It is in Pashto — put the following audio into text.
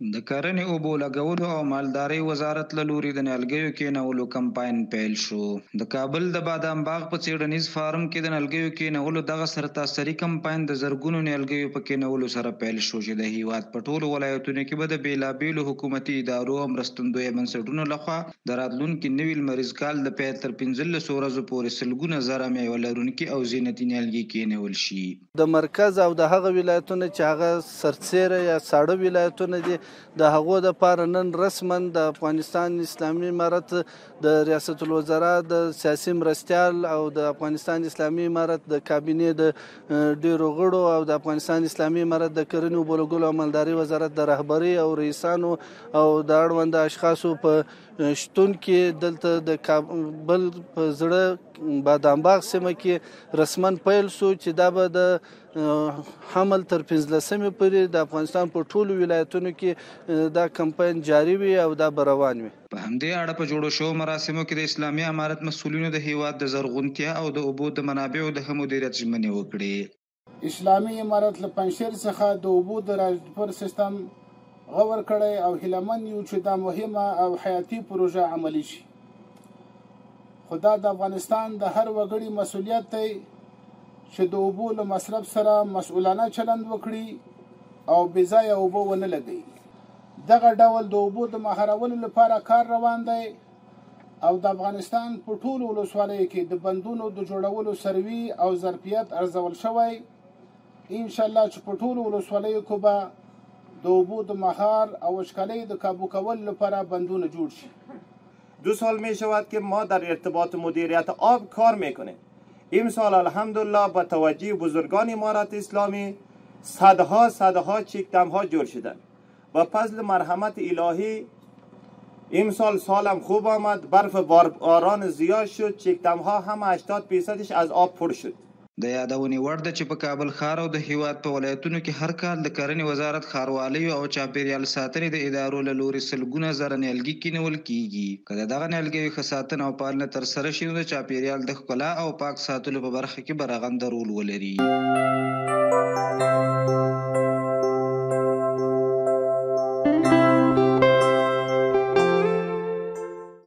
د کرنې، اوبو لګولو او مالدارۍ وزارت له لوري د نیالګیو کېنولو کمپاین پیل شو. د کابل د بادام باغ په څېړنیز فارم کې د نیالګیو کېنولو دغه سرتاسري کمپاین د زرګونو نیالګیو په کېنولو سره پیل شو، چې د هېواد په ټولو ولایتونو کې به د بېلابېلو حکومتي ادارو او مرستندویه بنسټونو لخوا د راتلونکي نوي لمریز کال د پیل تر 15 ورځو پورې سلګونه زره مېوه لرونکي او زینتي نیالګي کېنول شي. د مرکز او د هغه ولایتونو چې هغه سرڅیره یا ساړه ولایتونه دي، د هغو دپاره نن رسما د افغانستان اسلامي امارت د ریاست الوزرا د سیاسي مرستیال او د افغانستان اسلامي امارت د کابینې د ډیرو غړو او د افغانستان اسلامي امارت د کرنې، اوبو لګولو او مالدارۍ وزارت د رهبرۍ او رئیسانو او د اړونده اشخاصو په شتون کې دلته د کابل په زړه بادام باغ سیمه کې رسما پیل شو، چې دا به د حمل تر 15مې پورې د افغانستان په ټولو ولایتونو کې دا کمپاین جاري وي او دا به روان وي. په همدې اړه په جوړو شوو مراسمو کې د اسلامي امارت مسؤلینو د هېواد د زرغونتیا او د اوبو د منابعو د ښه مدیریت ژمنې وکړې. اسلامي امارت له پنجشیر څخه د اوبو د راجپر سیستم غور کړی او هیله مند یو چې دا مهمه او حیاتي پروژه عملي شي. خو دا د افغانستان د هر وګړي مسؤلیت دی چې د اوبو له مصرف سره مسؤلانه چلند وکړي او بې ځایه اوبه ونه لګوي. دغه ډول د اوبو د مهارولو لپاره کار روان دی او د افغانستان په ټولو ولسوالیو کې د بندونو د جوړولو سروي او ظرفیت ارزول شوی. انشاءالله چې په ټولو ولسوالیو کې به د اوبو د مهار او وچکالۍ د کابو کولو لپاره بندونه جوړ شي. 2 سال می شود که ما در ارتباط مدیریت آب کار میکنیم. امسال الحمدلله با توجه بزرگان امارت اسلامی صدها چکدم ها جور شدن. با فضل مرحمت الهی امسال سالم خوب آمد، برف باران زیاد شد، چکدم ها هم 80% از آب پر شد. د یادونې وړ ده چې په کابل ښار او د هیواد په ولایتونو کې هر کال د کرنې وزارت، ښاروالیو او چاپیریال ساتنې د ادارو له لوري سلګونه زره نیالګي کینول کیږي. که د دغه نیالګیو ښه ساتنه او پالنه ترسره شي، نو د چاپیریال د ښکلا او پاک ساتلو په برخه کې به رغنده رول ولري.